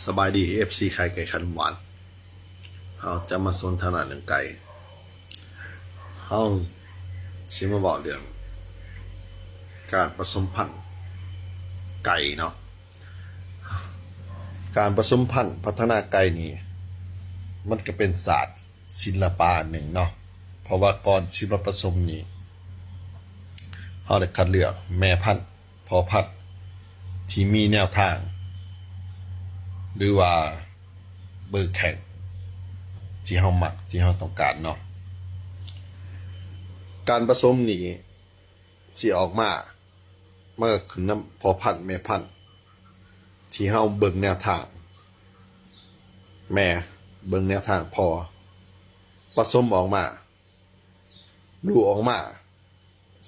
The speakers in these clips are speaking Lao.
ສະບາຍດີ ເອັຟຊີ ໄຂ່ໄກ່ຄັນຫວານ. ເຮົາຈະມາສົນທະນາເລື່ອງໄກ່. ເຮົາຊິມາເວົ້າເລື່ອງການປະສົມພັນໄກ່ເນາະ. ການປະສົມພັນພັດທະນາໄກ່ນີ້ ມັນກະເປັນສາດ ສິນລະປະອັນໜຶ່ງເນາະ, ເພາະວ່າກ່ອນຊິມາປະສົມນີ້ ເຮົາໄດ້ຄັດເລືອກແມ່ພັນ ພໍ່ພັນທີ່ມີແນວທາງ ຫຼືວ່າເບີແຂ້ງທີ່ເຮົາມັກ ທີ່ເຮົາຕ້ອງການເນາະ. ການປະສົມນີ້ຊິອອກມາ ມັນກະຂຶ້ນນຳພໍ່ພັນແມ່ພັນ ທີ່ເຮົາເບິ່ງແນວທາງແມ່ ເບິ່ງແນວທາງພໍ່ ປະສົມອອກມາ ລູກອອກມາ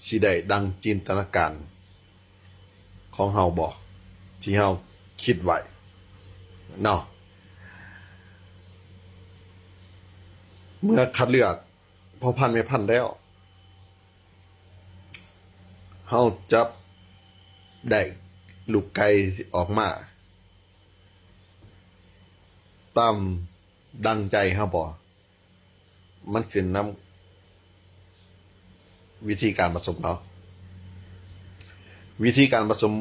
ຊິໄດ້ດັ່ງຈິນຕະນາການຂອງເຮົາບໍ່ ທີ່ເຮົາຄິດໄວ້ເນາະ. ເມື່ອຄັດເລືອກພໍ່ພັນແມ່ພັນແລ້ວ ເຮົາຈະໄດ້ລູກໄກ່ອອກມາຕາມ ດັ່ງໃຈເຮົາບໍ່ ມັນຂຶ້ນນຳວິທີການປະສົມເນາະ. ວິທີການປະສົມ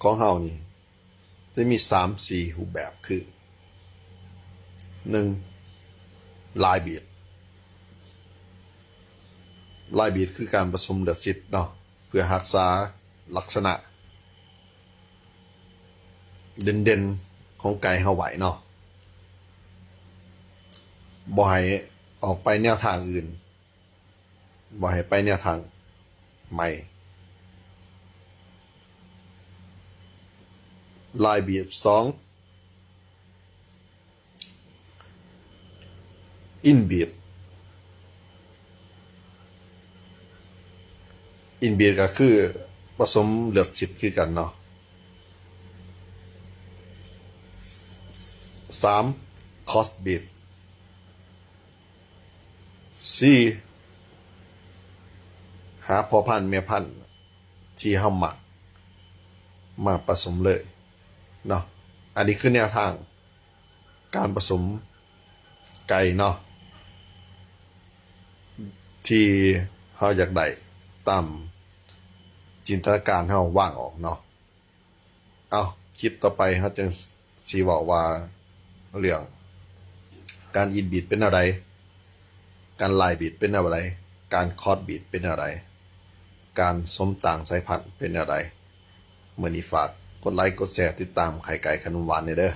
ຂອງເຮົານີ້ ຈະມີສາມສີ່ຮູບແບບ ຄື ໜຶ່ງ ລາຍບີດ. ລາຍບີດຄືການປະສົມເລືອດຊິດເນາະ ເພື່ອຮັກສາລັກສະນະ ເດັ່ນໆຂອງໄກ່ເຮົາໄວ້ເນາະ ບໍ່ໃຫ້ອອກໄປແນວທາງອື່ນ ບໍ່ໃຫ້ໄປແນວທາງໃໝ່. ລາຍບີດ ສອງ ອິນບີດ. ອິນບີດກະຄືປະສົມເລືອດຊິດຄືກັນເນາະ. ສາມ ຄອສບີດ. ສີ່ ຫາພໍ່ພັນແມ່ພັນທີ່ເຮົາມັກມາປະສົມເລີຍເນາະ. ອັນນີ້ຄືແນວທາງ ການປະສົມໄກ່ເນາະ ທີ່ເຮົາຢາກໄດ້ຕາມຈິນຕະນາການເຮົາວາງອອກເນາະ. ເອົາ ຄລິບຕໍ່ໄປເຮົາຈຶ່ງຊິເວົ້າວ່າເລື່ອງການອິນບີດເປັນແນວໃດ, ການລາຍບີດເປັນແນວໃດ, ການຄອດບີດເປັນແນວໃດ, ການສົມຕ່າງສາຍພັນເປັນແນວໃດ. ມື້ນີ້ຝາກກົດໄລ ກົດແຊ ຕິດຕາມໄຂ່ໄກ່ຂະໜົມຫວານແດ່ເດີ້.